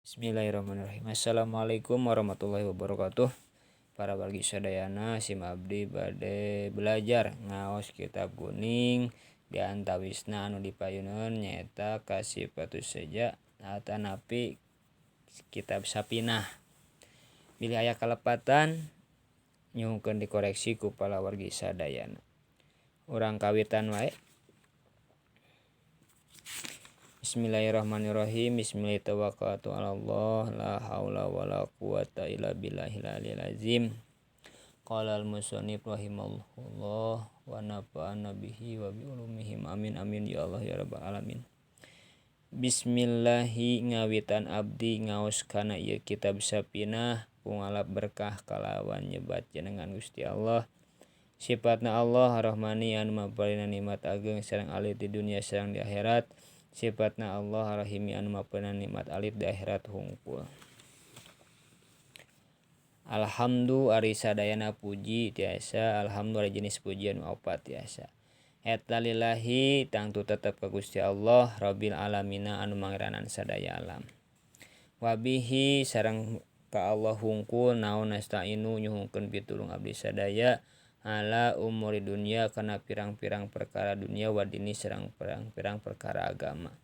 Bismillahirrahmanirrahim. Assalamualaikum warahmatullahi wabarakatuh. Para wargi sadayana, sim abdi bade belajar ngaos kitab kuning, di antawisna anu dipayuneun nyaeta Kasifatus Saja atanapi kitab Sapinah. Bilih aya kalepatan, nyuhunkeun dikoreksi ku para wargi sadayana. Urang kawitan wae. Bismillahirrahmanirrahim. Bismillahirrahmanirrahim. La haula wala quwata illa billahil aliyil azim. Qala al-musannif rahimahullah wa nafa'ana bihi wa bi ulumihim. Amin amin ya Allah ya rabbal alamin. Bismillahi ngawitan abdi ngaos kana ieu kitab Sapinah, pungalap berkah kalawan nyebat jenengan Gusti Allah. Sifatna Allah Ar-Rahmani anu maparina nikmat ageng sareng alit di dunia sareng di akhirat. Sifatna Allah Ar-Rahimi anu maparina nikmat alit di akhirat hungkul. Alhamdu ari sadayana puji tiasa, alhamdu ari jenis pujian nu opat tiasa. Eta lillahi tangtu tetep ka Gusti Allah Rabbil alamina anu mangeranan sadaya alam. Wabihi sareng ka Allah hungkul naon nasta'inu nyuhunkeun pitulung abdi sadaya ala umuri dunya kana pirang-pirang perkara dunia wadini sareng pirang-pirang perkara agama.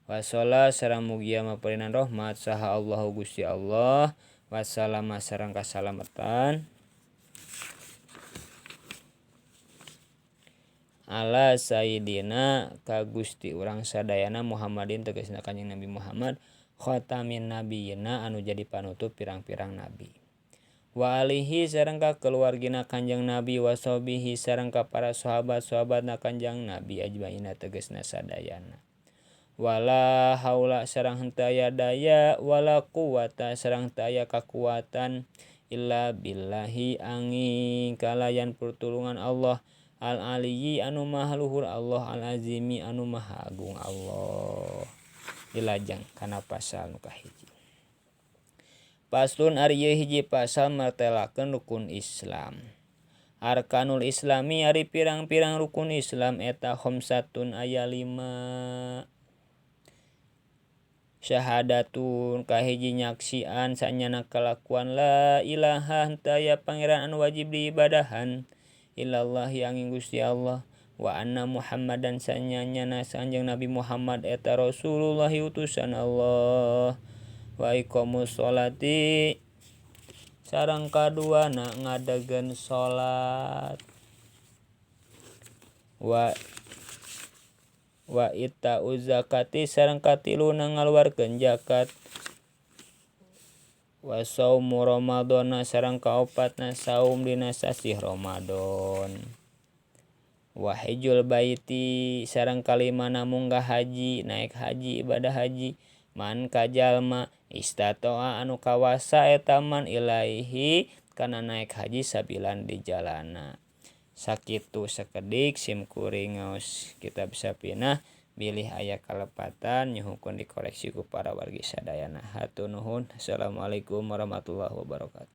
Wasala sareng mugia maparinan rahmat saha Allahu Gusti Allah, wassalama sareng kasalamatan ala sayidina ka Gusti urang sadayana Muhammadin tegasna Kanjeng Nabi Muhammad khatamin nabiyina anu jadi panutup pirang-pirang nabi. Wa alihi sareng ka keluargina Kanjeng Nabi, wa sahbihi sareng ka para sahabat-sahabatna Kanjeng Nabi ajmaina tegasna sadayana. Wala haula sareng henteu aya daya, wala quwata sareng teu aya kakuatan illa billahi angin kalayan pertulungan Allah al aliyyi anu maha luhur Allah al azimi anu maha agung Allah. Dilajeng kana pasal nu kahiji. Paslon ari ieu hiji pasal martelakeun rukun Islam. Arkanul Islami ari pirang-pirang rukun Islam eta khamsatun aya 5. Syahadatun kahiji nyaksian sanyana kalakuan la ilaha henteu aya pangeran anu wajib diibadahan illallah angin Gusti Allah wa anna Muhammadan sanyana sanjang Nabi Muhammad eta Rasulullah utusan Allah. Wa iqamus sholati sareng kaduana ngadegen salat wa ita'uz zakati sareng katiluna ngaluarkeun zakat wa saumu ramadhana sareng kaopatna saum dina sasih Ramadan wa hijjul baiti sareng kalimana munggah haji naik haji ibadah haji man kajalma istatoa anu kawasa eta man ilaihi kana naik haji sabilan di jalana. Sakitu sakedik sim kuring ngaos kitab Sapinah, bilih aya kalepatan nyuhunkeun dikoreksi ku para wargi sadayana. Hatur nuhun. Assalamualaikum warahmatullahi wabarakatuh.